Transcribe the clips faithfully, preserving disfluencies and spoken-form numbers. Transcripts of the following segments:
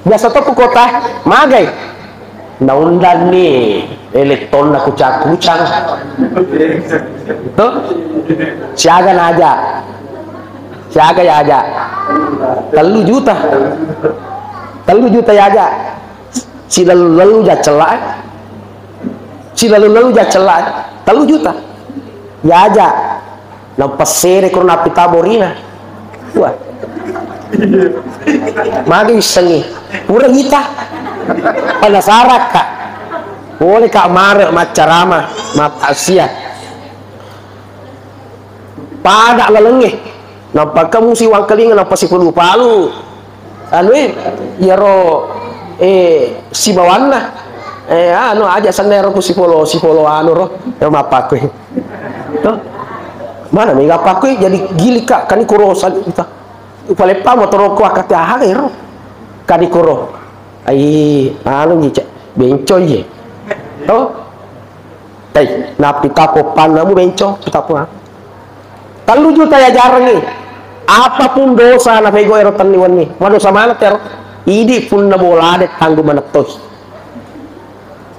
Biasa to ku kota, magai. Naundanni elettonna kucang-kucang. Tuh, siaga naja. Siaga ya aja. Tellu juta. Tellu juta ya aja. Silalu-lalu ja cella, eh. Silalu-lalu ja cella, eh. Tellu juta. Ya aja. Nampessere kuro nappita borina. Wah. Magi wissengi. Pura kita. Penasarakka. Boleh kak mare maccarama, mataksia. Pada lalengnge. Nampakka musi wangkalinga, nappa sipalu-palu. Anu, eh, iyaro, eh, sibawanna. Eh, anu, aja senna ero ku sipolo, sipolo anu ro. Ero mappakku. Tuh. Mana mega pakku jadi gilik, Kak, kani kuro sali kita. Upaleppa motorokku akati aha ero. Kani kuro. Ai, anu ji, Cak, bencong ji. Tuh. Tei, nappitapo pannamu bencong, pitapo. Tellu juta yajarengngi. Apapun dosa napego ero tenni wenni. Madosa maneng tero. Idi punna bolade tanggung manettoi.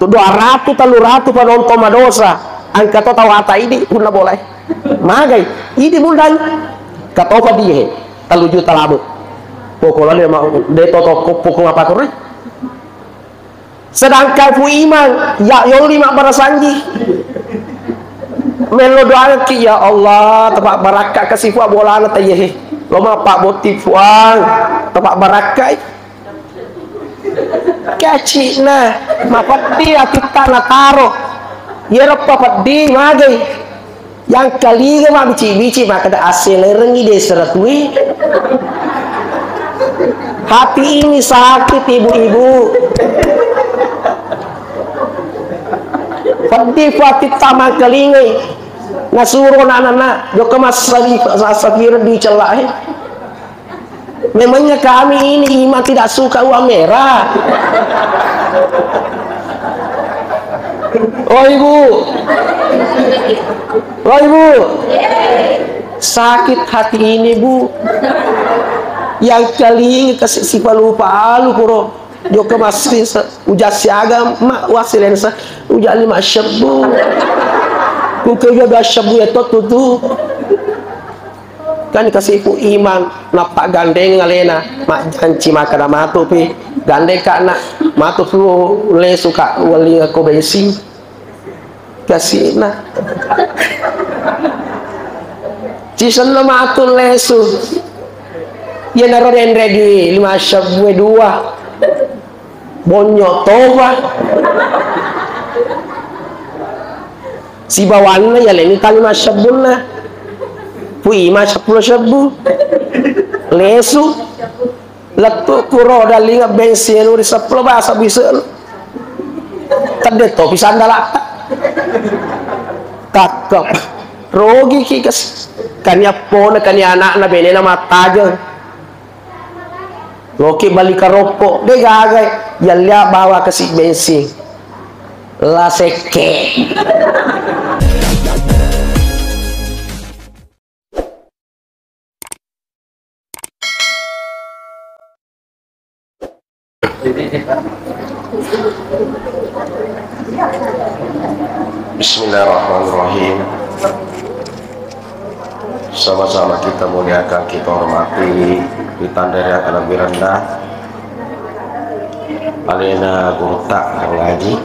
Tu dua ratu, tellu ratu panontong madosa. Engka to tau ata idi punna bolae. Magai. Idi mullai. Katopa die. Tellu juta labe. Pokoknya ma-, de to toko pokok apa kore. Sedangkan Pu Imang, ya yolli mabbarasanji. Mello doangki, ya Allah, tepak barakka kasi Puang bolana tayyehe. Lo mappa botti Puang, tepak barakkai. Kacina, mapeddi atitta nataro. Yero papeddi magai. Yangkalinga mabbici-bici makkeda, "Asselerengngi desa ratue." Hati ini sakit, ibu-ibu. Peddi fu atitta mangkalingai. Nasuro anak-anak, jokka massari-, massapireng di cella e. Memangnya kami ini iman tidak suka uang merah? Oh, Ibu. Oh, Ibu. Sakit hati ini, Bu. Yangkalinga kasi sipalu-palu kuro. Jokka massing se-, uja siaga, ma, wasilensa, uja lima sebbu. Kuke uja dua sebbu ya to tutu. Kan kasi Pu Imang, nappa gandeng alena, majjanci makkeda matu pi, gandeng ka nak, matu pi lesu ka, welli ko bensin. Kasina. Cisenna matu lesu. Iyanaro denre di lima sebbu e dua. Bonyo toba. Sibawanna yaleni tali massebbunna. Pu Imang seppulo sebbu. Lesu. Lettu kuro dalinga bensin ri seppulo basa bisa. Tedde topi sandalatta. Takkep. Rogi ki kes. Kani appona, kani anakna, benena mattajeng. Loki bali karoppo, de gaga, yallia bawa kasi bensin. La sekke. Bismillahirrahmanirrahim. Sama-sama kita muliakan, kita hormati, ditandai yang lebih rendah, alena gurutta ngaji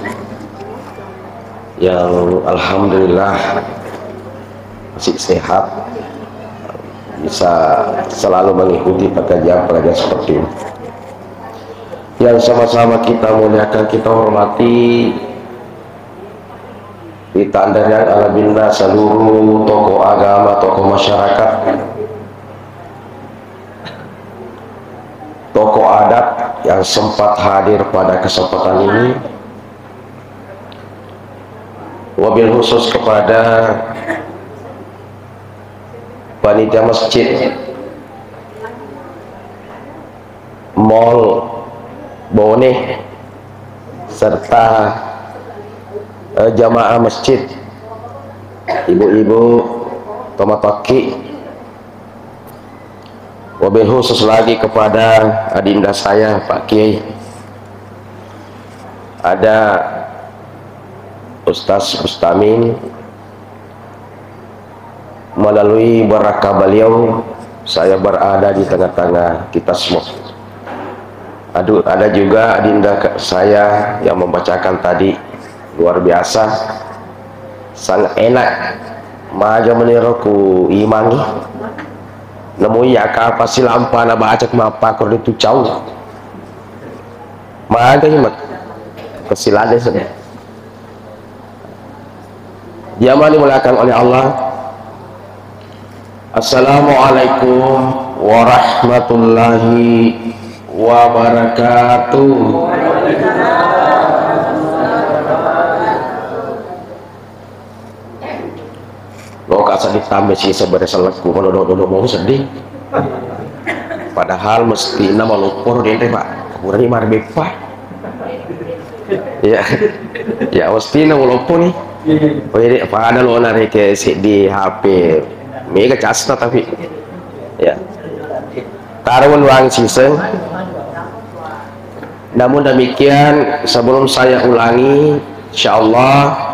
yang alhamdulillah masih sehat, bisa selalu mengikuti pengajian-pengajian seperti ini. Yang sama-sama kita muliakan, kita hormati, ditandai yang alhamdulillah seluruh tokoh agama, tokoh masyarakat, tokoh adat yang sempat hadir pada kesempatan ini, wabil khusus kepada panitia masjid Mall Bone serta, eh, jamaah masjid, ibu-ibu, tomatoakki. Wabil khusus lagi kepada adinda saya, Pak Kiai. Ada Ustaz Bustamin, melalui barakah beliau, saya berada di tengah-tengah kita semua. Aduh, ada juga adinda ke-, saya yang membacakan tadi, luar biasa, sangat enak. Maga meniro ku imangi. Nemu iya kapa silampa na baca ku mappakor itu cau. Maga imak. Kesilade sudah. Jamaah dimuliakan oleh Allah. Assalamualaikum warahmatullahi wabarakatuh. Lo kasa ditambah sisa bere selekku, kalau dodo mau sedih. Padahal mesti nama lopor dende, Pak. Kurang marbeppa. Ya. Ya, mesti nama lopor nih. Oh, jadi pada lo nare ke si di H P. Mega casna tapi. Ya. Taruh uang siseng. Namun demikian, sebelum saya ulangi, insyaallah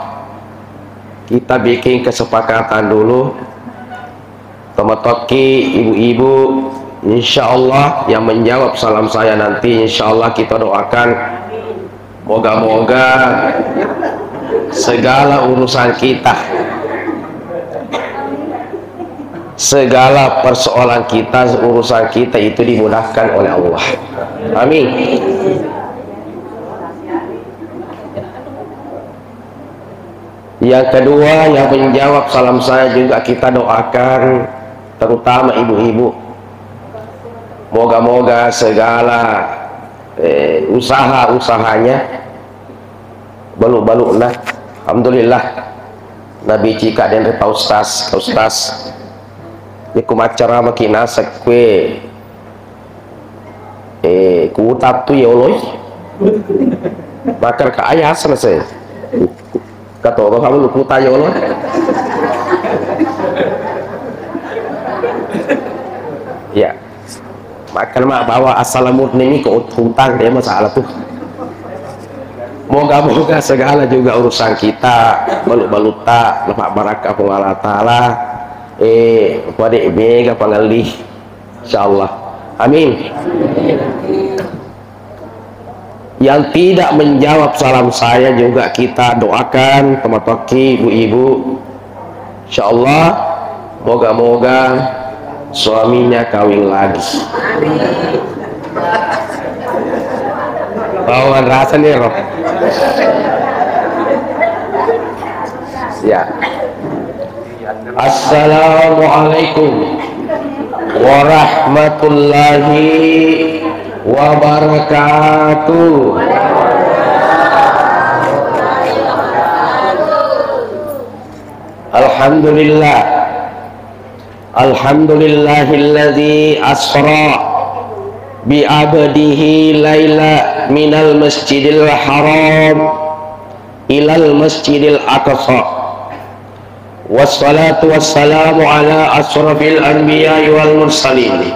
kita bikin kesepakatan dulu. Tomatoki, ibu-ibu, insyaallah yang menjawab salam saya nanti, insyaallah kita doakan moga-moga segala urusan kita, segala persoalan kita, urusan kita itu dimudahkan oleh Allah. Amin. Yang kedua, yang menjawab salam saya juga kita doakan, terutama ibu-ibu. Moga-moga segala, eh, usaha-usahanya balu-balu'na. Alhamdulillah. Nabi cika denre Pak Ustaz, Pak Ustaz. Iku maccara maki nasek kue. Eh, kutattu yoloi. Bakar ka ayah sana saya. Katoga kamu lu kuta yolo. Ya. Makan mak bawa asal murni ni ke hutang dia masalah tuh. Moga-moga segala juga urusan kita, balut-balutta, lepak barakka Puang Allah Ta'ala, eh, pada mega pangalih. Insyaallah. Amin. Yang tidak menjawab salam saya juga kita doakan, tomatoki, ibu-ibu. Insyaallah, moga-moga suaminya kawin lagi. Bawaan rasa nih, Roh. Ya. Assalamualaikum warahmatullahi wabarakatuh. Alhamdulillah. Alhamdulillahilladzi asra bi abdihi laila minal masjidil haram ilal masjidil aqsa. Wassalatu wassalamu ala asyrafil anbiya'i wal mursalin,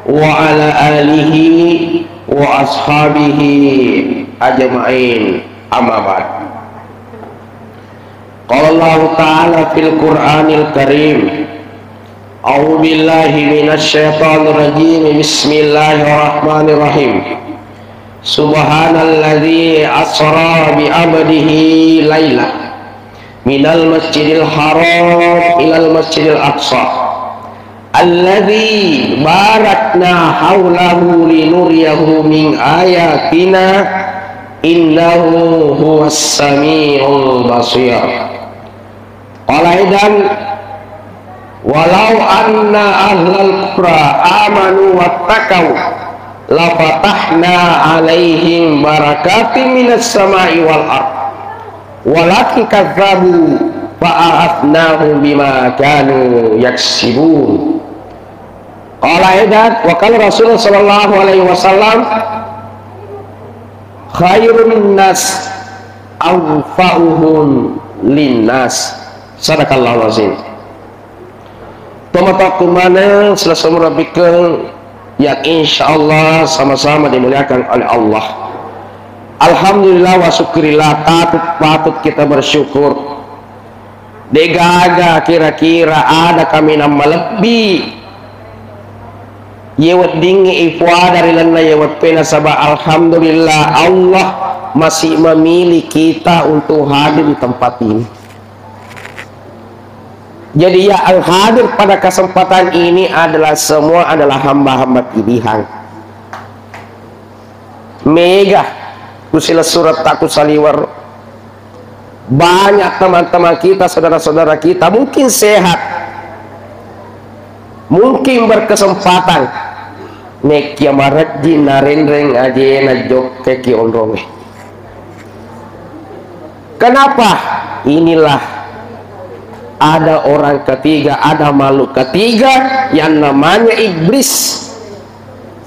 wa ala alihi wa ashabihi ajma'in. Amma ba'd. Qala Allahu ta'ala fil Qur'anil Karim, a'udzu billahi minasy syaithanir rajim. Bismillahirrahmanirrahim. Subhanalladzi asra bi abdihi laila minal masjidil haram ilal masjidil aqsa alladzi barakna haulahu linuriyahu min ayatina innahu huwas samiul basir. Qala aidan, walau anna ahlal qura amanu wattaqau lafatahna alaihim barakatim minas sama'i wal ard. Walakin kadzabu fa akhadnahum bima kanu yaksibun. Qala aidan, wa qala Rasulullah sallallahu alaihi wasallam, khairun nas anfa'uhum linnas. Sadaqallahul azim. Tomatoakku maneng, selesai merapikan yang insya Allah sama-sama dimuliakan oleh Allah. Alhamdulillah wa syukurillah, patut, patut kita bersyukur. Degaga kira-kira ada kaminang malebbi. Ye weddingnge ifuada ri lalenna ye wettue, nasaba alhamdulillah, Allah masih memilih kita untuk hadir di tempat ini. Jadi, yang hadir pada kesempatan ini adalah semua adalah hamba-hamba pilihan. Mega, kusila surat tak kusaliwer. Banyak teman-teman kita, saudara-saudara kita, mungkin sehat, mungkin berkesempatan. Nekkia marejji narenreng ajena jokkeki onronge. Kenapa? Inilah ada orang ketiga, ada makhluk ketiga yang namanya iblis.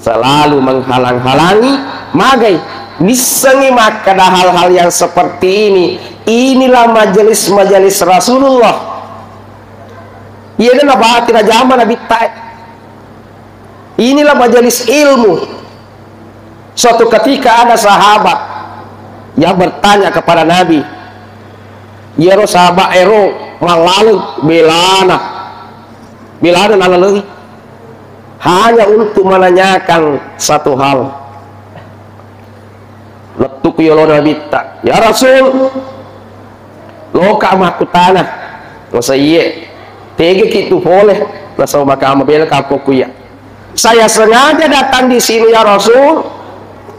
Selalu menghalang-halangi, magai, nissengi makkeda hal-hal yang seperti ini. Inilah majelis-majelis Rasulullah. Iyena nabati najama Nabitta. Inilah majelis ilmu. Suatu ketika ada sahabat yang bertanya kepada Nabi, iyaro sahabat ero mallaleng belana, belana nalalengi. Hanya untuk menanyakan satu hal. Lettuku yolona Nabitta, "Ya Rasul, loka makkutana." Nasaiye, "Tegeki tu pole." Nasaba maka mabela kapokku iya. "Saya sengaja datang di sini, ya Rasul,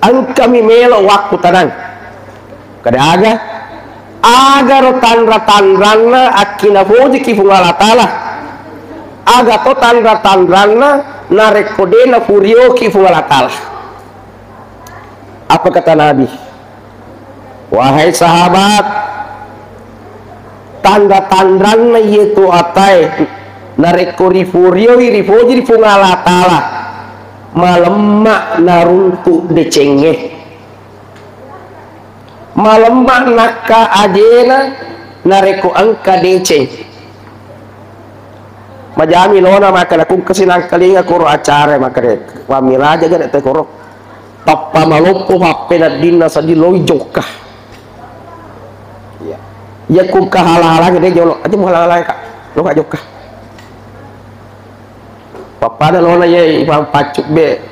engkami melo wakkutanang." Kedaga, agaro tanra-tanranna akkinafojiki Puang Allah Ta'ala? Aga to tanra-tanranna narekko de nafurioki Puang Allah Ta'ala? Apa kata Nabi? Wahai sahabat, tanra-tanranna iyetu atae narekko rifurioi, rifoji ri Puang Allah Ta'ala, malemma naruntu decengnge. Malemma nakka ajena narekko engka deceng. Majami lona maka nakungkasi nangkalinga koro acara maka de. Wamiraja ga de te koro. Tappa maloppo pappeneddinna seddi loi jokka. Iya. Iya kungka hala-hala de jolo. Aja mu hala-hala ka. Lo ka jokka. Pappada lona ye Imam Paccubbe.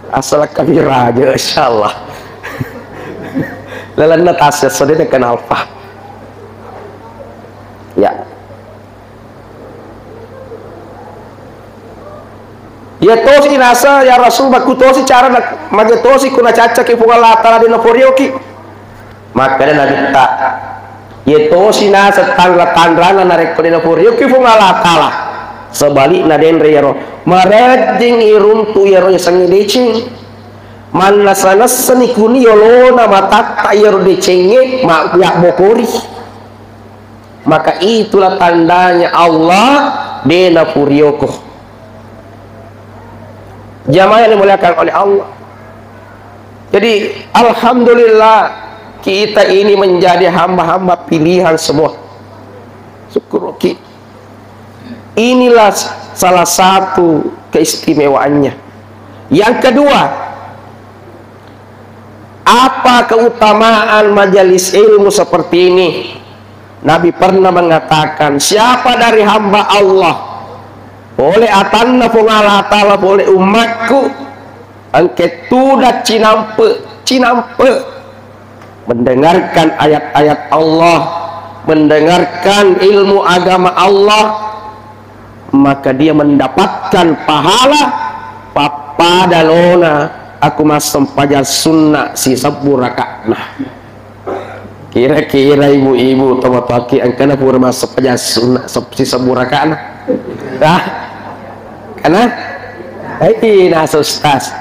Asal kami raja, insyaallah. Lalenna tas ya, sodene kenal pa. Ya. Iya tosi nasa, ya Rasul, makkutosi carana, mage tosi ku nacaccaki Puang Allah Ta'ala de naforioki. Makkeda Nabitta, "Iye tosi naseng tanra-tanrana narekko de naforioki Puang Allah Ta'ala." Sebalikna denre iyaro, marejjing iruntu iyaro yasengnge deceng. Mannasa-nassani kuni yolona matatta iyaro decengnge ma-, yabbokori. Maka itulah tandanya Allah de nafurioko. Jamaah yang dimuliakan oleh Allah. Jadi, alhamdulillah, kita ini menjadi hamba-hamba pilihan semua. Syukur ki. Inilah salah satu keistimewaannya. Yang kedua, apa keutamaan majelis ilmu seperti ini? Nabi pernah mengatakan, siapa dari hamba Allah pole atanna Puang Allah Ta'ala pole ummakku, engke tudang cinampe, cinampe mendengarkan ayat-ayat Allah, mendengarkan ilmu agama Allah, maka dia mendapatkan pahala pappada lona aku massempajang sunna sisebbu raka'na. Kira-kira ibu-ibu tomatoakki engkana pura massempajang sunna sep-, sisebbu raka'na? Dah? Kana? Hei, nasa ustaz.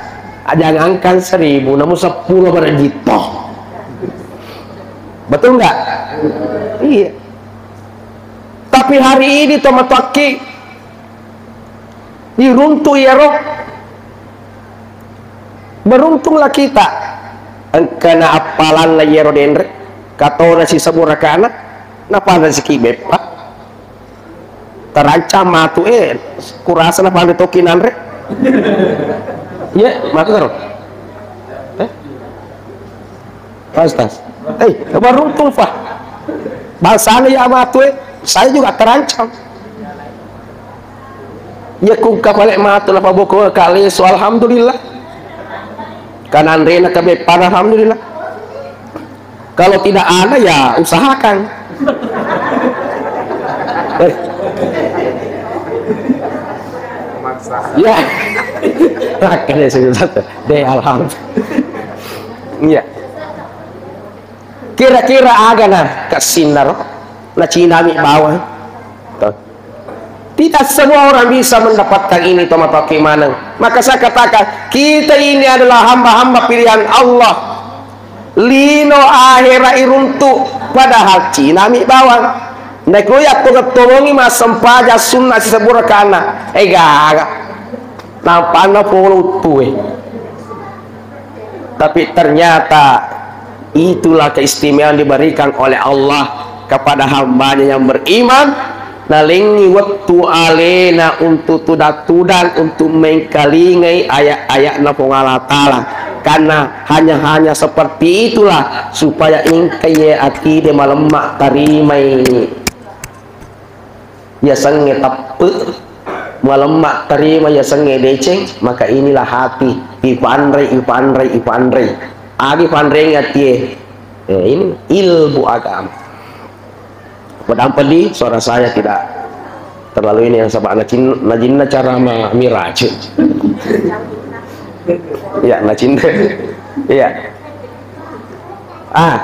Jangankan seribu, namu seppulo barang jito. Betul nggak? Iya. Tapi hari ini tomatoakki diruntu iyaro. Beruntunglah kita. Engkana appalanna iyaro denre. Katona sisebbu raka'na. Napada siki beppa. Terancam matu, eh, kurasa na panre toki nanre. Iya, matu taro. Eh? Pak Ustaz. Eh, beruntung, Pak. Bangsana ya matu, eh, saya juga terancam. Ya kungka balik matu na paboko kalesu, alhamdulillah. Kananrena kabeppana, alhamdulillah. Kalau tidak ada, ya usahakan. Eh. Ya. Makanya saya kata, deh, alhamdulillah. Iya. Kira-kira aga na kasinnaro, na cinami bawang. Tuh. Tidak semua orang bisa mendapatkan ini, tomatoa keimanan. Maka saya katakan, kita ini adalah hamba-hamba pilihan Allah. Lino ahera iruntu, padahal cinami bawang. Naiko yakko gettongongi massempajang sunna sisebbu rakaatna. Eh, gaga. Nampanna polo uttue. Tapi ternyata itulah keistimewaan diberikan oleh Allah kepada hambanya yang beriman, nalengngi wettu alena untuk tudang-tudang, untuk mengkalingai ayat-ayatna Puang Allah Ta'ala. Karena hanya-hanya seperti itulah supaya engkai akide malemma tarimai yasengnge teppe, malemma tarima yasengnge deceng, maka inilah hati, ipanrei, ipanrei, ipanrei. Agi panreng atie, eh, ini ilmu agama. Padahal pedih, suara saya tidak terlalu ini, yang sebab najin-, najinna cara ma-, miracun. Ya, najinna. Iya. Ah,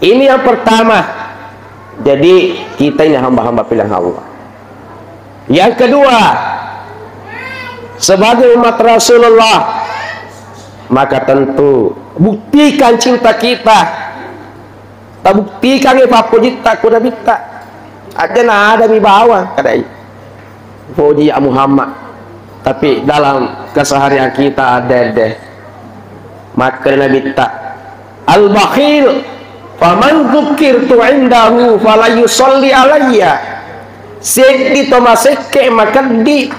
ini yang pertama. Jadi, kita ini hamba-hamba pilihan Allah. Yang kedua, sebagai umat Rasulullah, maka tentu buktikan cinta kita. Tabuktikan e pappojitta ku Nabitta. Aja na ada mi bawang, kadai. Poji ya Muhammad. Tapi dalam keseharian kita ada deh. Maka Nabitta, "Al-bakhil, faman dzukirtu indahu fala yusalli alayya." Seddi to masekke makeddi.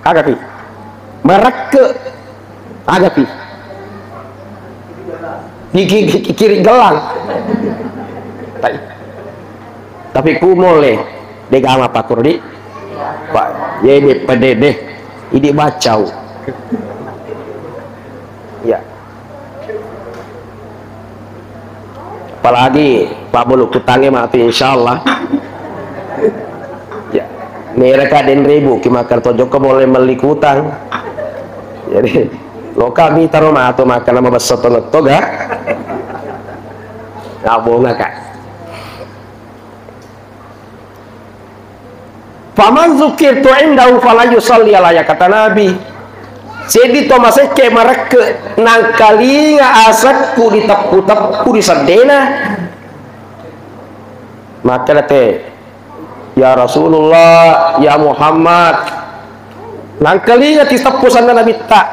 Agapi. Marekke. Agapi. Iki, iki, kiri gelang. Tapi, tapi ku mole, de gama pakkur di. Pak, ye de pede deh. Idi bacau. Ya. Apalagi Pak Bulu kutange mati, insyaallah. Ya, mereka den ribu ki makan tojok ke boleh melli kutang. Jadi, loka mi taro matu makan nama besso tongetto ga. Ngabonga, Kak. "Faman dzukirtu indahu fala yusalli alayya," kata Nabi. Seddi to masekke marekke nangkalinga asekku diteppu-teppu di seddena. Maka te, "Ya Rasulullah, ya Muhammad, nangkalinga titeppu sanna Nabitta."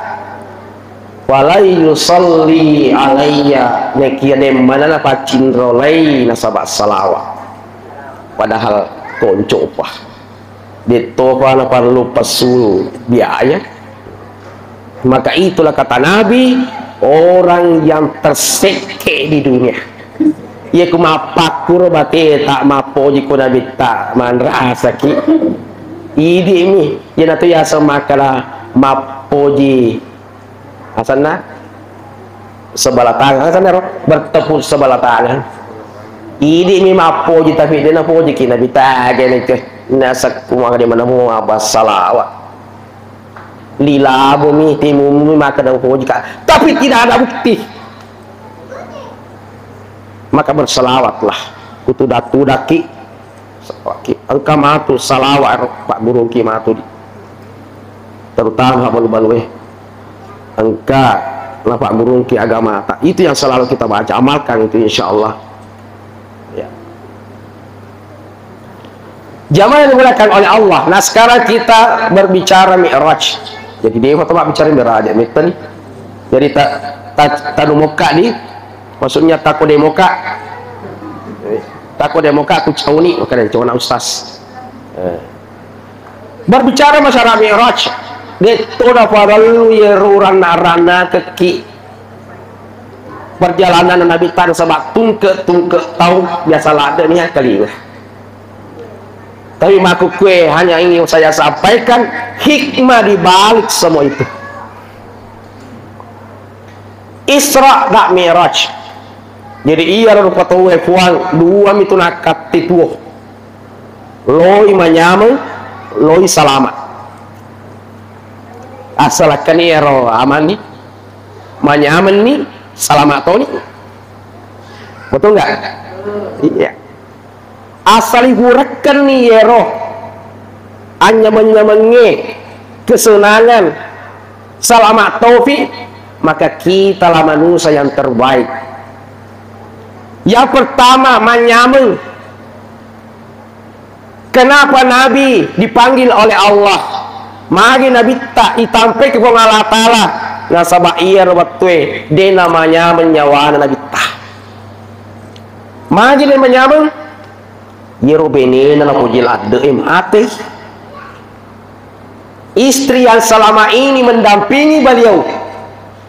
"Fala yusalli alayya," nekia demmana napaccinrolai nasaba salawat. Padahal koncopa. Dettopa naparlu passu biaya. Maka itulah kata Nabi, orang yang tersekke di dunia. Iya ku mappakkuro bateta mappoji ko Nabitta manrasaki. Idi mi, iyanatu yaseng makkada mappoji. Asanna sebelah tangan, asanna ro, bertepuk sebelah tangan. Idi mi mappoji, tapi de napoji ki Nabitta gene ke. Nasekku maka di mana mu apa salawa. Lilabo mi, timummu maka dan poji ka. Tapi tidak ada bukti. Maka berselawatlah. Kutudak-tudaki. Engka matu salawat ro, Pak Gurungki matu di. Terutama balu-balue. Engka na Pak Gurungki agamata. Itu yang selalu kita baca, amalkan itu, insya Allah. Ya. Jamaah yang dimuliakan oleh Allah. Nah, sekarang kita berbicara Mi'raj. Jadi, dia pertama bicara Mi'raj, ya, mitten. Jadi, tak, tak, tanu mokka di, maksudnya tako de mokka. Eh, tako de mokka, aku cauni, makanya cauna ustaz. Eh. Berbicara masalah Mi'raj, de' to naparellu iyaro uranna-rannakekki perjalanan Nabitta nasaba' tungke'-tungke' tau biasa ladde'ni akkalinga. Tapi makkukkue hanya ingin saya sampaikan hikmah di balik semua itu. Isra dan Mi'raj. Jadi iyaro rupatoe Puang, dua mitu nakkatte tuo. Loi manyameng, loi salama'. Asalakkani ero amanni, manyamenni, salama' toni. Betul nggak? Iya. Asali hurekkenni ero anyameng-nyamengnge, kesenangan, salama' tofi, maka kitalah manusia yang terbaik. Yang pertama, manyameng. Kenapa Nabi dipanggil oleh Allah? Magi Nabitta itampe ke Puang Allah Ta'ala? Nasaba' iyaro wettue de' namanyameng nyawana Nabitta. Magi de' manyameng? Iyaro benena napoji ladde'e mate. Istri yang selama ini mendampingi beliau,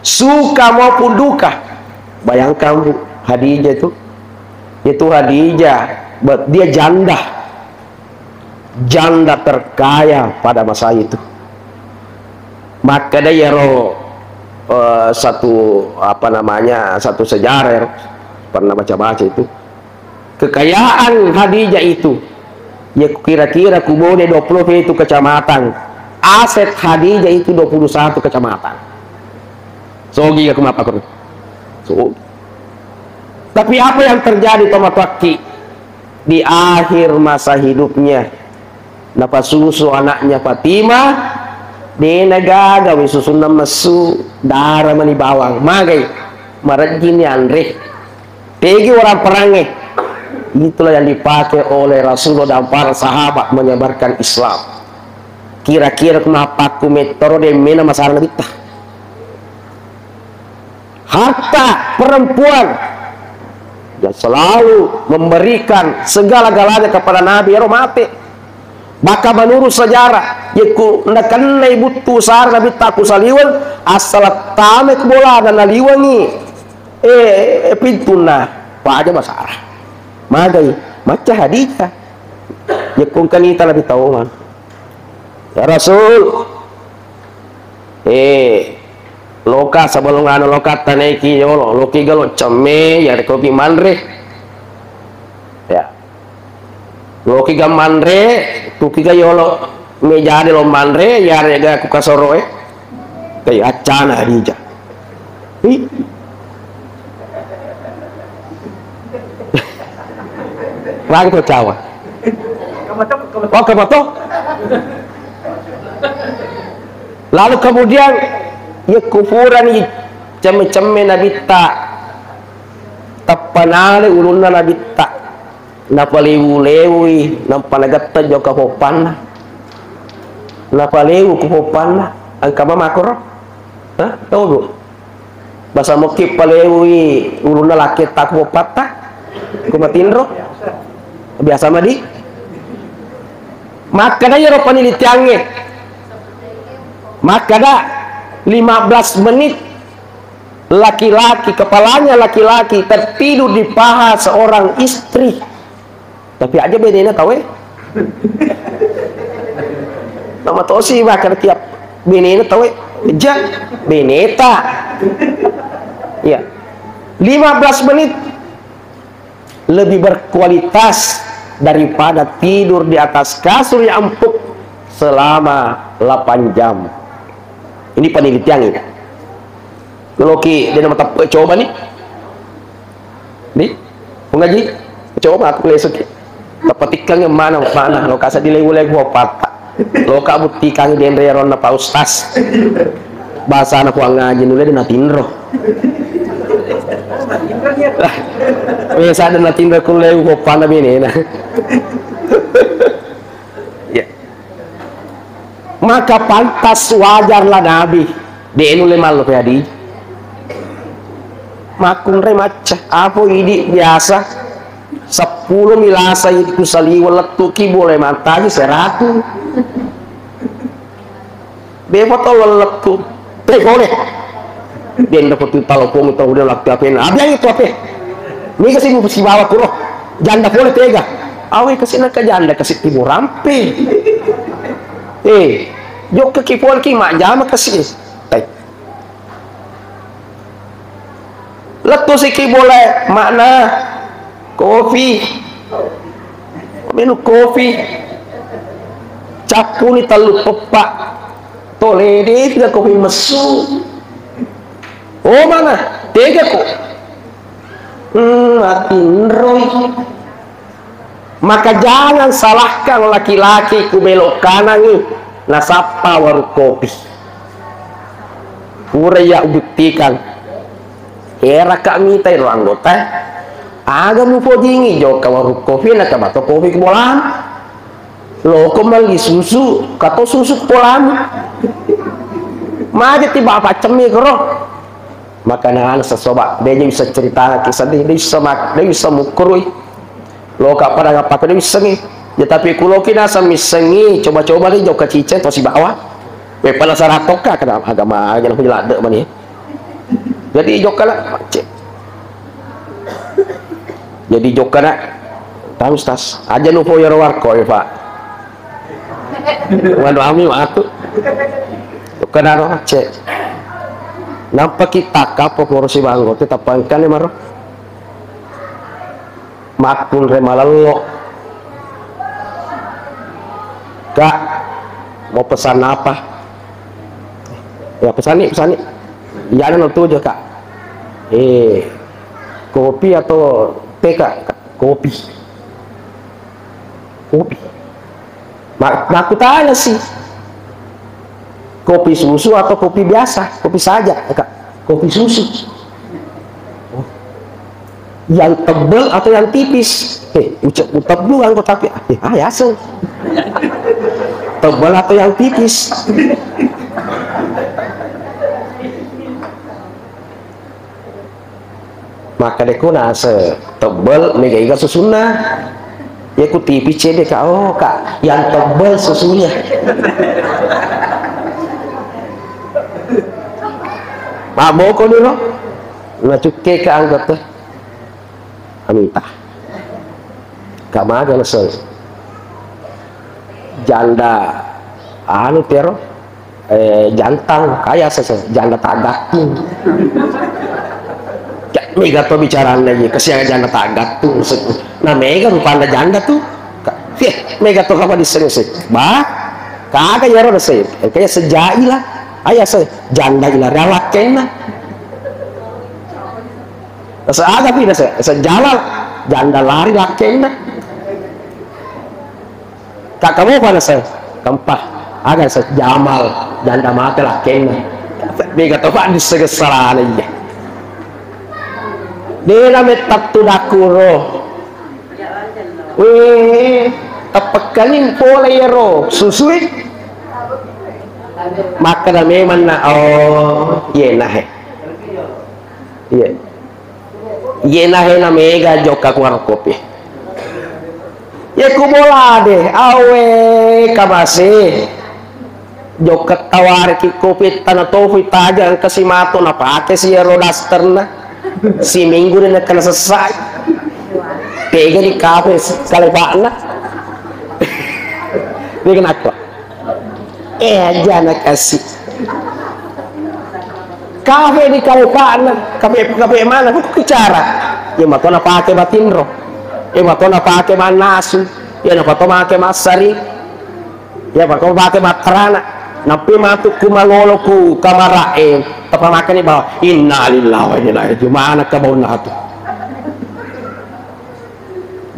suka maupun duka. Bayangkan, Bu, Khadijah itu. Itu Khadijah, ba-, dia janda. Janda terkaya pada masa itu. Makkeda iyaro, eh, satu, apa namanya, satu sejarah yang pernah baca-baca itu. Kekayaan Khadijah itu, ya kira-kira ku Bone dua puluh pitu kecamatan. Aset Khadijah itu dua puluh satu kecamatan. Sogi aku mapakuru. So. Tapi apa yang terjadi, tomatoakki? Di akhir masa hidupnya, napasusu anaknya Fatimah, de' nagaga wisusunna messu, dara mani bawang. Magai, marejjini anre. Tegi orang perangnge. Itulah yang dipakai oleh Rasulullah dan para sahabat menyebarkan Islam. Kira-kira ku mappakku mettoro de' mena masara Nabitta. Harta perempuan yang selalu memberikan segala-galanya kepada Nabi, ero mate. Maka menurut sejarah, yekku nakennai buttu sara Nabitta ku saliweng, asal tame ku bolana naliwengi, eh, pintunna, paja masara. Magai, macca Khadijah. Yekku engka nita Nabi tawongan. Ya Rasul, eh, loka sebelum anu loka tanaiki yolo, loki galo cemme, ya kopi manre. Ya. Loki ga manre, tuki ga yolo mejade lo manre, ya rega ku kasoroe. Kai accana Khadijah. Hi. Rangko cawa. Oh, kebetul. Lalu kemudian, ya kufuran cemme-cemme Nabitta. Tappanale ulunna Nabitta. Napalewu-lewui, nampa nagetta jokka poppanna. Napalewu ku poppanna. Engka mamakoro? Hah? Tau, Bu? Basa mokki palewui ulunna lakketta ku poppatta? Ku matinro? Biasa madi? Makkeda iyaro penelitiangnge. Makkeda lima belas menit laki-laki, kepalanya laki-laki tertidur di paha seorang istri. Tapi aja benena tauwe. Nama tosi bahkan tiap benena tauwe. Ja, beneta. Ya. Lima belas menit lebih berkualitas daripada tidur di atas kasur yang empuk selama delapan jam. Ini penelitian ini. Loki, de' namateppeq, coba ni. Ni, Pung Haji, coba aku lesuki. Tapatikkangngi mana, mana, lo kasa di lewu-lewu patta. Loka buttikangngi denre ronna Pak Ustaz. Bahasana Puang Haji nulle de' natinro. Biasa de' natinro ku lewu pappana benena. Ya. Maka pantas wajarlah Nabi, de' nulle mallo pe Khadijah. Makkunrai macca, apa idi biasa seppulo mi lasa idi ku saliweng lettuki boleh mantaji seratu. Depa to lettu. Te pole. Denda ko tu talopong tau de lettu apena. Abiang itu ape. Niga si sibawa kuro. Janda pole tega. Awe kasi naka janda kasi timu rampe. Eh, jokka ki pole ki majjama kasi. Tai. Lettu siki bola makna kopi. Minum kopi. Cappuni tellu peppa. Tole de tiga kopi messu. Oh mana? Tega ko? Hmm, atinroi. Maka jangan salahkan laki-laki ku belok kanangi nasappa warung kopi. Pura iya ubuktikan. Era ka mita ero anggota. Aga mupojingi jokka warung kopi na ka mato kopi ku bolam. Loko melli susu, kato susu ku bolam. Maja ti bapak cemmi kero. Maka anak-anak sesoba, de' je bisa cerita ki sedih, de' bisa mak-, de' bisa mukkurui. Loka pada ngappaku de' missengi. Ya tapi kuloki naseng missengi, coba-coba de' jokka ciceng to sibawa. We penasaran tokka kada agama aja aku jeladde' mani. Jadi jokka na, cek. Jadi jokka na, tahu Ustaz, aja nupo yaro warko ya Pak. Waduh ami waktu. Jokka na ro, cek. Nampa kita kapo poro si banggo, tetap pangkane maro. Makkunre malello. Kak, mau pesan apa? Ya, pesan nih, pesan nih. Iya, anu tuh aja, Kak. Eh, kopi atau teh, Kak? Kopi. Kopi. Ma-, makkutana si, kopi susu atau kopi biasa? Kopi saja, Kak. Kopi susu. Oh. Yang tebal atau yang tipis? Eh, ucap tebal anggo tapi, eh, ah, ya, seng. Tebal atau yang tipis? Maka deko nase tebel, mega iga susunna. Ya ku tipis cede, Kak. Oh, Kak, yang tebel susunya. Maboko dulu. Nah, cukke ke anggota. Amita. Kak maga nase. Janda anu tero. Eh, jantang, kaya sese, janda tagattung. Cak, mega to bicaranna je, kasiang janda tagattung, se-, na mega rupanna janda tu. Ka-, fih, mega to kapa disseng se. Ba, kaga yaro na se, eh, kaya sejai lah. Aya se, janda ila rialakkenna. Nase aga pi nase, sejalal, janda lari lakkenna. Kakkamopa nase, kempa, aga nase, jamal, janda mate lakkenna. Mega to pa disseng salana iya. Dena mettattu dakkuro. Weh, teppekkani pole iyaro susui. Makkeda memanna, oh, iye nahe. Iye. Iye nahe na mega jokka ku warung kopi. Ye ku bola de, awe kamase. Jokka tawariki kopi tana tofi taja engka si matu napake si ero dasterna. Si minggu de nakkana sessai. Tega di kafe kalefa'na. Tega nakko. Eh, aja anak asi. Kafe di kalupana, kafe, kafe mana? Kok bicara? Ya, matona pake batinro. Ya, matona pake manasu. Ya, napato make massari. Ya, pako pake matterana. Nappi matu ku mangolo ku kamara, eh, tapa makani bawa. Innalillahi wa inna ilaihi raji'un. Mana kabauna tu?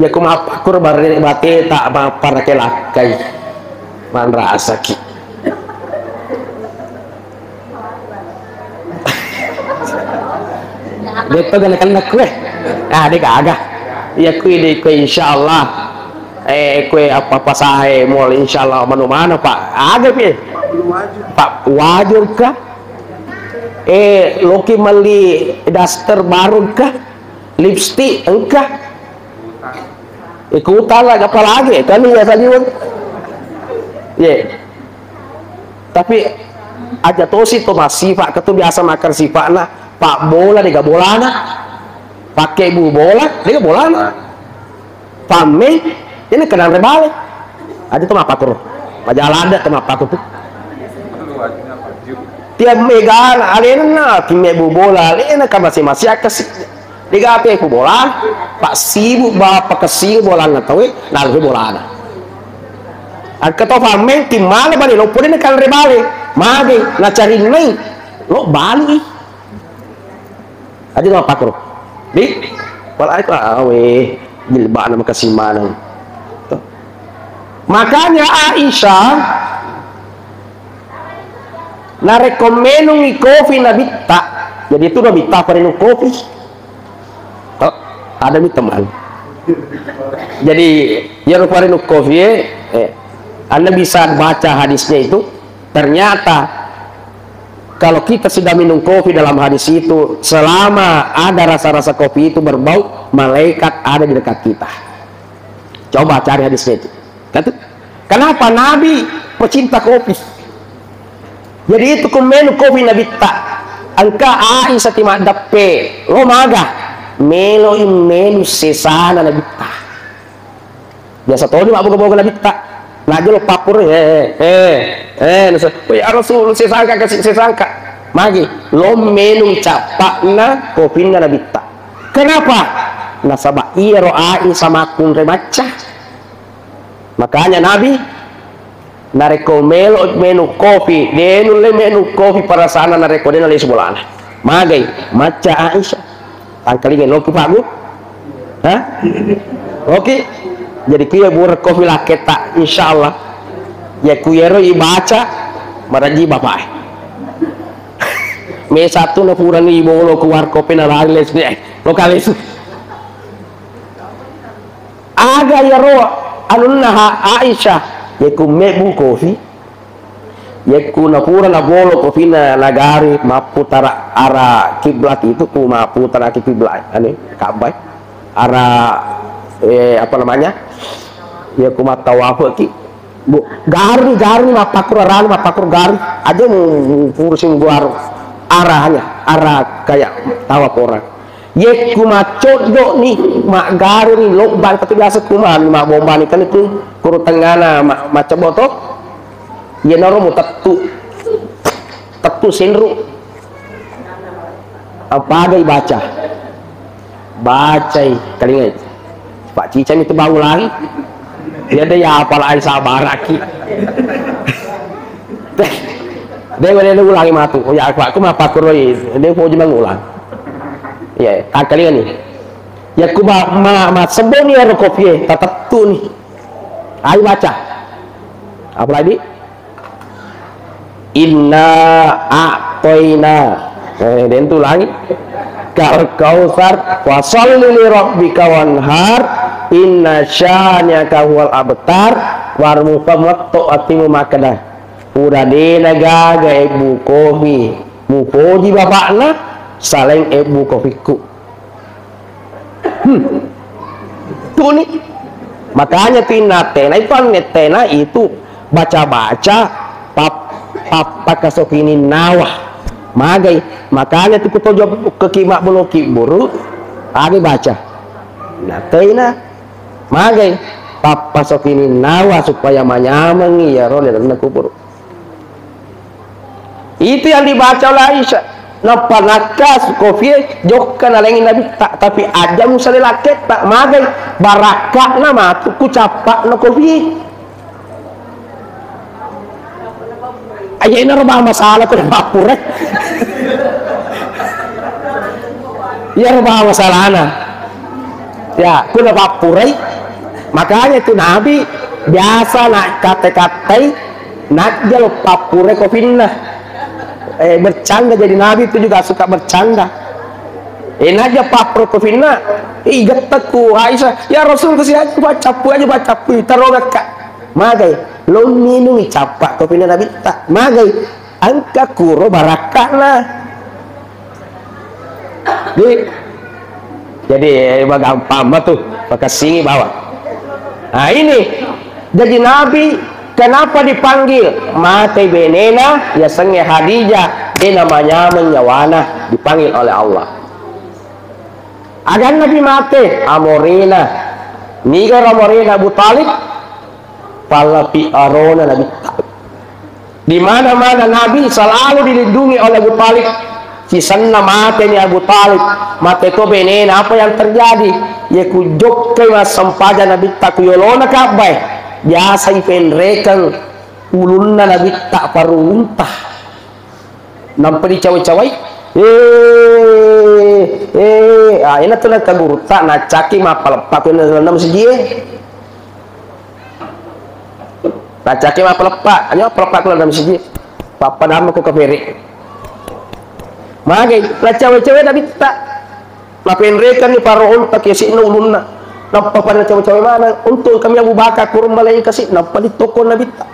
Iya, ku mappakkuro barre bateta mapparake lakkai. Manrasaki. Detto gana kenna kue. Ah, de gaga. Iya, kui de kue insyaallah. Eh, kue apa-apa sae mol insyaallah manu mana, Pak? Aga pi. Pak, wajur kah? Eh, loki melli daster baru kah? Lipstick engka. Ikutang lagi, apalagi kan iya tadi, Bang. Ye. Tapi Aja tosi to massifa, ketu biasa makkeda sifa'na, pabbola dega bolana. Pakkebbu bola dega bolana. Pammeng, ini kenanre bale. Aja to mappakuro. Majaladde to mappakuro. Tiap megana alena, kimmebbu bola alena, ka masi-masi akkasi. Degape ku bola, passibu ba pakessibu bolanna tauwe, nalui bolana. Engka to pammeng timmala bale loppo dena kanre bale, mage nacarinnai lo balui. Aja to mappakuro. Di, pala ae ko awe jilbana makasing maneng. To. Makanya Aisyah narekko menungi kopi nabitta, jadi itu nabitta parenung kopi. Oh, ada mi teman. Jadi, iyaro parenung kopi, eh, eh, Anda bisa baca hadisnya itu, ternyata kalau kita sudah minum kopi dalam hadis itu, selama ada rasa-rasa kopi itu berbau, malaikat ada di dekat kita. Coba cari hadisnya itu. Kan tuh? Kenapa Nabi pecinta kopi? Jadi itu ku menu kopi Nabitta. Engka Aisyah ti maddeppe, lo maga, melo i menu sesana Nabitta. Biasa toni mabboga-boga Nabitta. Najolo pappur, eh, eh, eh, eh, nasa, "Woi, ya Rasul, sesangka kasih, sesangka." Magi, lo menu cappa'na kopinna Nabitta. Kenapa? Nasaba iyaro Aisyah makkunre macca. Makanya Nabi narekko melo menu kopi, de nulle menu kopi perasana narekko de nalesu bolana. Magai, macca Aisyah. Tangkalinga loki pagu? Hah? Oke. Jadi kuya burek kopi laketta, insyaallah. Ya kuyero ibaca maraji bapak. Me satu na purani ibolo ku warkop na lales ne. Lo kalesu. Aga iyaro anunna ha-, Aisyah, yekku mebbu kofi, yekku napura nabolo kofina nagari mapputara ara kiblat itu, ku mapputara ki kiblat, anu, Ka'bah, ara, eh, apa namanya, yekku mattawafeki, bu, gari, gari, mappakkuro arana, mappakkuro gari, aja mu, mu, purusi muguaro arahnya, arah kayak tawaf orang. Yekku maccoddo'ni, maggaruni, lobbang, tapi biasa kumani, mabbombani, kan itu kuru tengngana ma-, maccobbo to, iyanaro mutettu, tettu senru. Apa aga ibaca? Bacai, kalingai. Pak Cicang itu bangun lagi. Iya deh, ya apalagi sabaraki. Deh, deh, ulangi matu. Oh ya, aku, aku mah pakuroi. Deh, poji mangulang. Iya, tangkalinga ni. Ya, ku ma, ma, ma seboni ero kopie, tatettu ni. Ayo baca. Apalagi? Inna a'toina. Eh, den tu lagi. Kal kautsar, fasalli li rabbika wanhar, inna syani'aka huwal abtar, warmupa metto atimu makkeda. Pura dena gaga ebbu kofi, mupoji bapakna, saleng ebbu kofikku. Hmm. Tuni. Makanya tu inna tena itu, anne tena itu baca-baca pap-, pappakasokini nawa. Magai. Makanya tu kutojo keki mabboloki buru, ade baca. Nah, tena. Magai. Pappasokini nawa supaya manyamengi iyaro lalenna kuburu. Itu yang dibaca oleh Aisyah. Nappa nakkas kofie jokka nalengi Nabitta, tapi aja musale lakketta, magai barakka'na matu ku cappa'na kofie. Aja inaro ba masalah ku napappure. Iyaro ba masalahna. Ya, ku napappurai. Makanya itu Nabi biasa nak kate-katei Najjalo pappure kofinna. Eh, bercanda, jadi Nabi itu juga suka bercanda. Eh, najja pappure kofinna, eh, igettekku Aisyah, "Ya Rasul, kasi aja, Pak, cappu aja, Pak, cappu, tarogakka." Magai, lo minungi cappa kofinna Nabitta. Magai, engka kuro barakka'na. Di, jadi, eh, magampang matu, pakessingi bawang. Nah, ini, jadi Nabi Kenapa dipanggil? Mate benena, yasengnge Khadijah, de namanyameng nyawana, dipanggil oleh Allah. Agan Nabi mate, amorena. Niga amorena Abu Thalib? Pala P R-na Nabitta. Di mana-mana Nabi selalu dilindungi oleh Abu Thalib. Sisenna mateni Abu Thalib, mate to benena, apa yang terjadi? Ye kujokkai massempajang Nabitta ku yolona Ka'bah, biasa ipenrekeng ulunna Nabitta parunta. Nampa dicawa-cawai. Eh, eh, ah, ina tu nangka gurutta, naccaki mappaleppa ku ina dalam masjid. Naccaki mappaleppa, anyo mappaleppa ku dalam masjid. Pappadamma ku kafiri. Magai, nacawa-cawai Nabitta. Napenrekanni parohonta kesi'na ulunna. Nappa pada cawa-cawa maneng, untung kami Abu Bakar kurang malaingkasi, nappa ditokko Nabitta.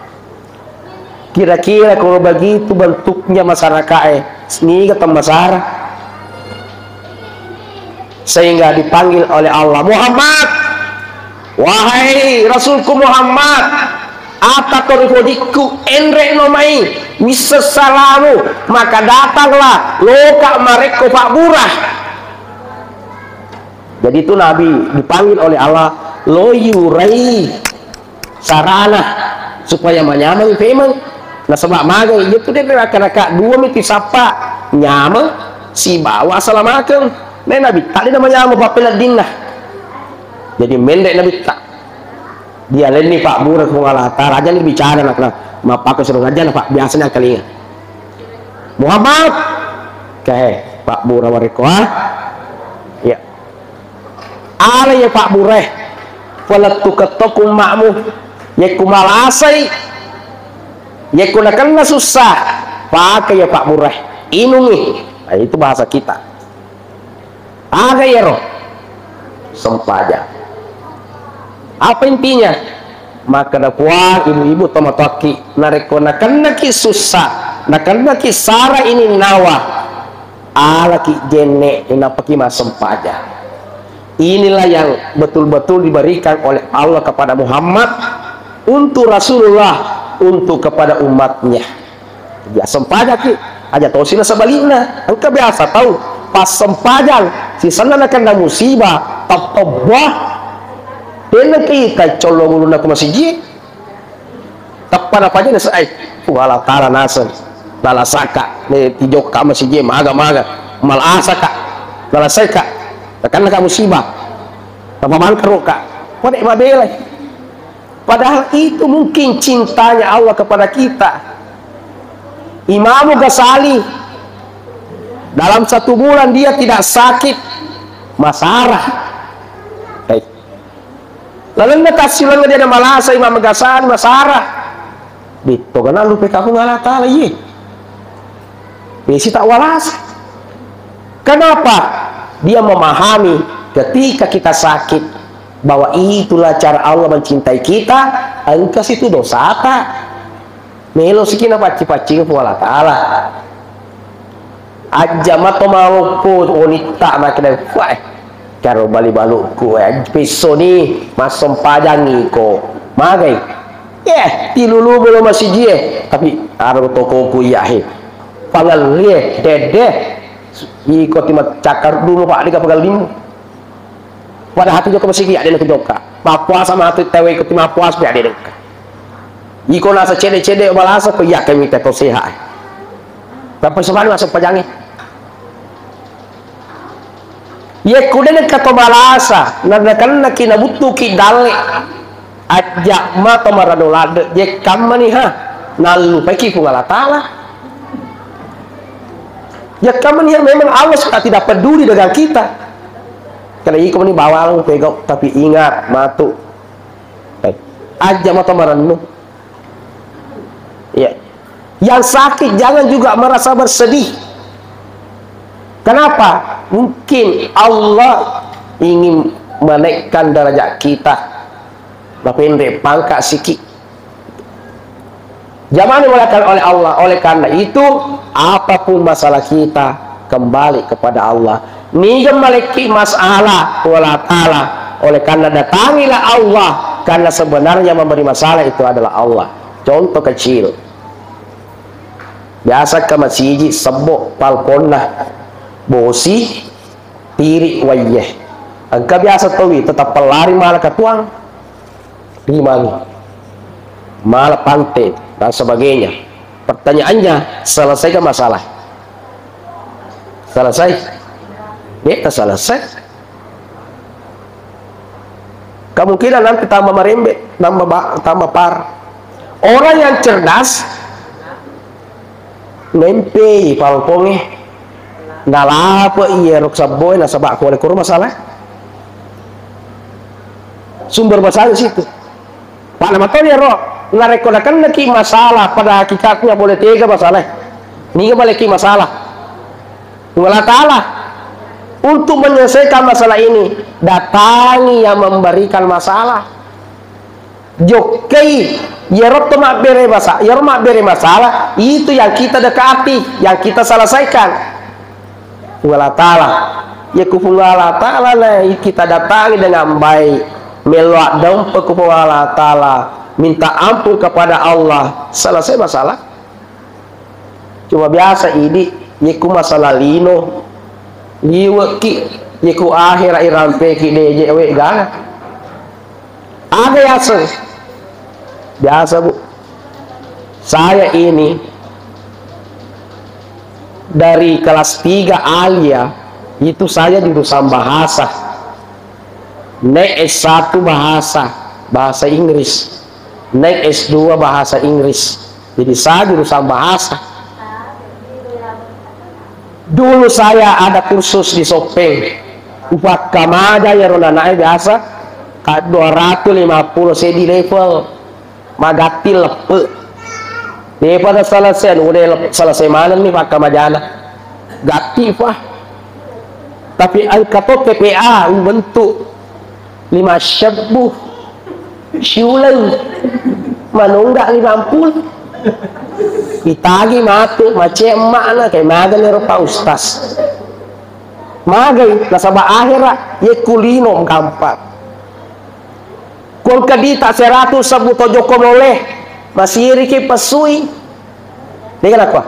Kira-kira kalau begitu bentuknya masyarakat, eh, niga temmasara? Sehingga dipanggil oleh Allah, "Muhammad, wahai Rasulku Muhammad, ata to ri podikku, enrekno mai, wisseng salamu, maka datanglah, loka marekko pabbura." Jadi itu Nabi dipanggil oleh Allah, lo yurai sarana supaya manyameng pemeng. Nasaba magai, iya tu de raka-raka dua miti sappa, nyameng sibawa asalamakeng. Nae Nabitta de namanyameng pappeneddinna. Jadi menre Nabitta. Dialenni pabbura Puang Allah Taala, aja bicara nak, nak. Mappakko suruh aja, Pak, biasanya kalinya. Muhammad, kae pabbura warekko, ah. Ya. Ala ya pabbura, eh. Falettu kettoku makmu. Yekku malasai, yekku nakenna susah, pakai ya pabbura, eh. Inungi. Nah, itu bahasa kita. Aga iyaro? Sempajang. Apa intinya? Makkeda Puang, ibu-ibu tomatoakki, narekko nakennaki sussa, nakennaki sara ini nawa, alaki jenne, nappaki massempajang. Inilah yang betul-betul diberikan oleh Allah kepada Muhammad, untuk Rasulullah, untuk kepada umatnya. Dia sempajaki, aja tosi na sebalikna. Engka biasa tau passempajang, sisenna nakenna musibah, tappa buah. Tena kita collo ulunna ku masiji. Tappa napaja na sai, Puang Allah Taala naseng. Nalasaka, ne tijokka masiji, maga-maga. Malasaka, nalasaika. Nakenna ka musibah. Tappa mangkaroka. Pada mabelai. Padahal itu mungkin cintanya Allah kepada kita. Imamu Ghazali, dalam satu bulan dia tidak sakit, masara. Hei. Lalenna tassileng dia ada malasa Imam Ghazali, masara. Ditto kenal lupa kamu Allah Ta'ala, iye. Besi tak walas. Kenapa? Dia memahami ketika kita sakit, bahwa itulah cara Allah mencintai kita, engka situ dosata. Melo siki na pacci-paccing Puang Allah Ta'ala. Ajja mato maloppo onitta makna, wah, karo bali balukku, eh, pissoni, massempajangi ko. Magai. Eh, tilulu bolo masiji, eh. Tapi, aro tokoku iya, he. Pangallie, dede. Iko ti maccakar dulu, Pak, dega pagallimu. Padahal tu jokka masigi, ade na jokka. Mappuasa matu tewe iko ti mappuasa, ade dengka. Iko nasa cede-cede balasa, ko iya kami teto sehat. Tapi sebab masa pajangi. Ye kude dengka to balasa, na, na kenna ki na buttu ki dalle. Ajja mato marado ladde, jekkammani ha, nallupaiki Puang Allah Ta'ala. Jekkammani ha, memang Allah sudah tidak peduli dengan kita. Karena iko meni bawang pegau, tapi ingat, matu. Eh, ajja mato marennu. Ya. Yang sakit jangan juga merasa bersedih. Kenapa? Mungkin Allah ingin menaikkan derajat kita. Mapendek pangkat sikit. Jamaah dimuliakan oleh Allah. Oleh karena itu, apapun masalah kita, kembali kepada Allah. Niga malekki masalah, Allah Ta'ala. Oleh karena datangilah Allah. Karena sebenarnya memberi masalah itu adalah Allah. Contoh kecil. Biasa ke masiji sebbo palponna, bosi, tiri waiye. Engka biasa towi tetap lari mala katuang. Rimani. Mala pante dan sebagainya. Pertanyaannya, selesai ke masalah? Selesai? Beta selesai. Kemungkinan nanti tambah merembet, tambah ba-, tambah par. Orang yang cerdas, mempei palponge, nalape iyero sabboe, nasaba ko le koro masalah. Sumber masalah situ. Pada matoni ero, narekko nakennaki masalah, pada hakikatnya boleh tega masalah. Niga maleki masalah. Puang Allah Ta'ala. Untuk menyelesaikan masalah ini, datangi yang memberikan masalah. Jokkai, iyaro to mabbere masa-, iyaro mabbere masalah, itu yang kita dekati, yang kita selesaikan. Puang Allah Ta'ala. Iya ku Puang Allah Ta'ala na kita datangi dengan baik, mello addompa ku Puang Allah Ta'ala, minta ampun kepada Allah, selesai masalah. Cuma biasa idi, iya ku masalah lino, liwekki, iya ku akhera irampeki deje we gana. Aga yaseng? Biasa, Bu. Saya ini dari kelas tiga alia itu saya jurusan bahasa. Naik S satu bahasa, bahasa Inggris. Naik S dua bahasa Inggris. Jadi saya jurusan bahasa. Dulu saya ada kursus di Soppeng. Upakkamaja iyaro nanae biasa ka dua ratus lima puluh seddi level. Magatti leppe. Depa selesai, anu, udah lep-, selesai maneng ni pakkamajana. Gatti, Pak. Tapi engka to T P A ubentuk lima sebbu. Siuleng manungga lima puluh. Itagi matu, mace emmakna, kayak magani ro Pak Ustaz. Magai, nasaba akhera, ye kulino gampang. Kuengka dita seratu sebbu to jokka mole, masiriki pessui. Dega nakua.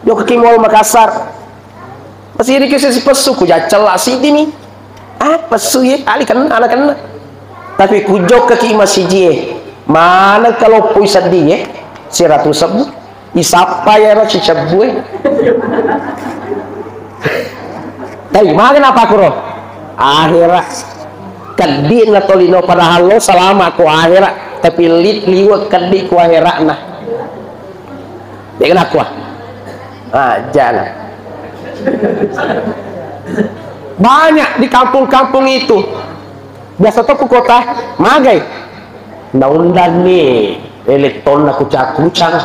Jokkaki Mall Makassar. Masiriki sesi pessu, ku jaccella siddi ni. Ah, pessu ye, ali kenna, ala kenna. Tapi ku jokkaki masiji e. Maneng kaloppoi seddi e, seratu sebbu. Isappa yaro cicebbu e. Tapi maga napakuro? Akhera. Keddi na tolino padahal lo salama ko akhera. Tapi li-, liwe keddi ko akhera na. Dega nakua. Ah, jana. Banyak di kampung-kampung itu. Biasa to ku kota, magai. Naundanni elettonna kucang-kucang.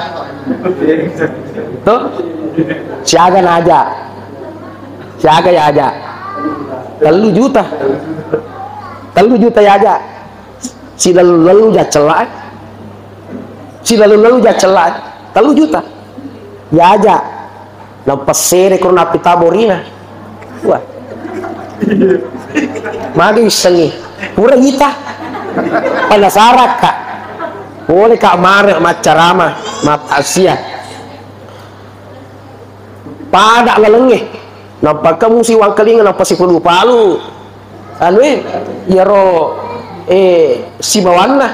Tuh. Siaga naja. Siaga ya aja. Tellu juta. Tellu juta ya aja. Silalu-lalu ja cella. Silalu-lalu ja cella. Tellu juta. Ya aja. Nampessere ko napita borina. Wah. Magi wissengi. Pura ita. Penasarakka. Boleh ka mare maccarama, matasia. Pada lalengnge. Nampakka musi wangkalinga, nampa sipalu-palu. Anu, eh, iyaro, eh, sibawanna.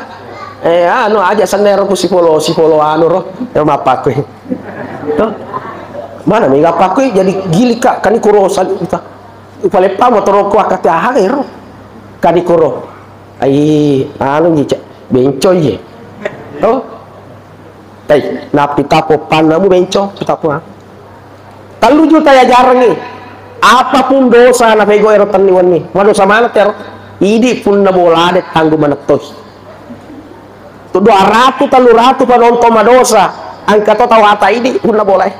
Eh, anu, aja senna ero ku sipolo, sipolo anu ro. Ero mappakku. Toh? Mana mega pakku jadi gilik ka, kani kuro sali kita. Upaleppa motoro ku akati aha ero. Kani kuro. Ai, anu ji, Cak, bencong ji. Toh? Ai, nappi tapo pannamu bencong, tapo, ah. Tellu juta yajarengngi. Apapun dosa napego ero tenni wenni. Madosa maneng tero. Idi punna bolade tanggung manettoi. Tu dua ratu, tellu ratu penonton madosa. Engka to tau ata idi punna bolae.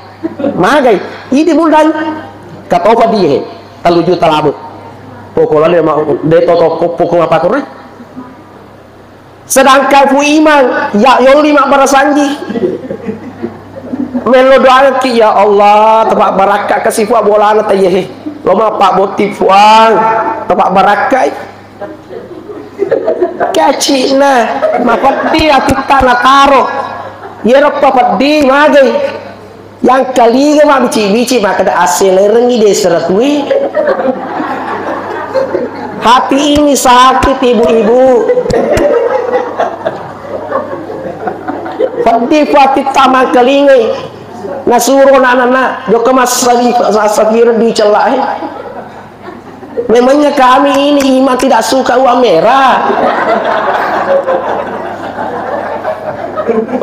Magai. Idi muldang. Katopa die. Tellu juta labu. Pokoknya ma-, de toto pokok apa kurang. Sedangkan Fu Imang, ya yolli mabbarasanji. Mello doangki, "Ya Allah, tapabbarakka kasi Fuang bolana taiye he. Lo mappabbotting Fuang, tapabbarakkai." Kacina, mapeddi atitta nataro. Iyaro papeddi magai. Yang kalinga mabbici-bici makkeda, "Asselerengngi desa ratue." Hati ini sakit, ibu-ibu. Peddi hati tamangkalingai. Nasuro anak-anak, jokka massari-, massafireng di cella e. Memangnya kami ini iman tidak suka uang merah?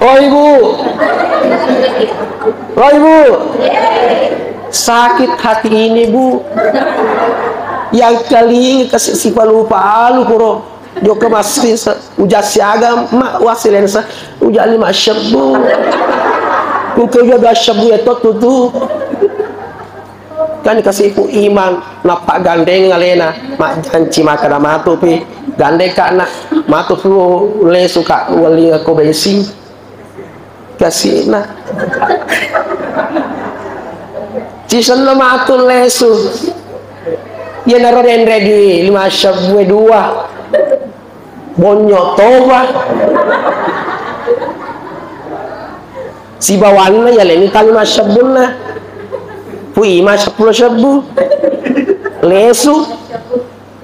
Oh, Ibu. Oh, Ibu. Sakit hati ini, Bu. Yang kalinga kasi sipalu-palu kuro. Jokka massisa, uja siaga, ma, wasilensa, uja lima sebbu. Kuke uja dua sebbu ya, tot tutu. Kan kasipu iman, nappa gandeng alena, majjanci makkeda matu pi, gandeng ka nak, matu pi lesu ka, welling ko bensin. Kasina. Cisenna matu lesu. Iyanaro denre di lima sebbu e dua. Bonyo toba. Sibawanna yaleni tali massebbunna. Pui ma seppulo sebbu. Lesu.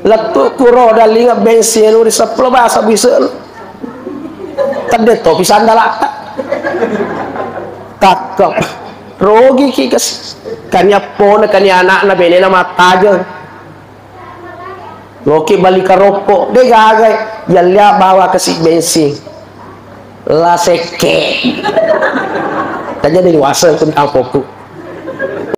Lettu kuro dalinga bensin ri seppulo basa bisa. Tedde topi sandalatta. Takkep. Rogi ki kes. Kani appona, kani anakna, benena mattajeng. Loki bali karoppo, de gaga, yallia bawa kasi bensin. La sekke. Tanya dari wasa kun ampoku.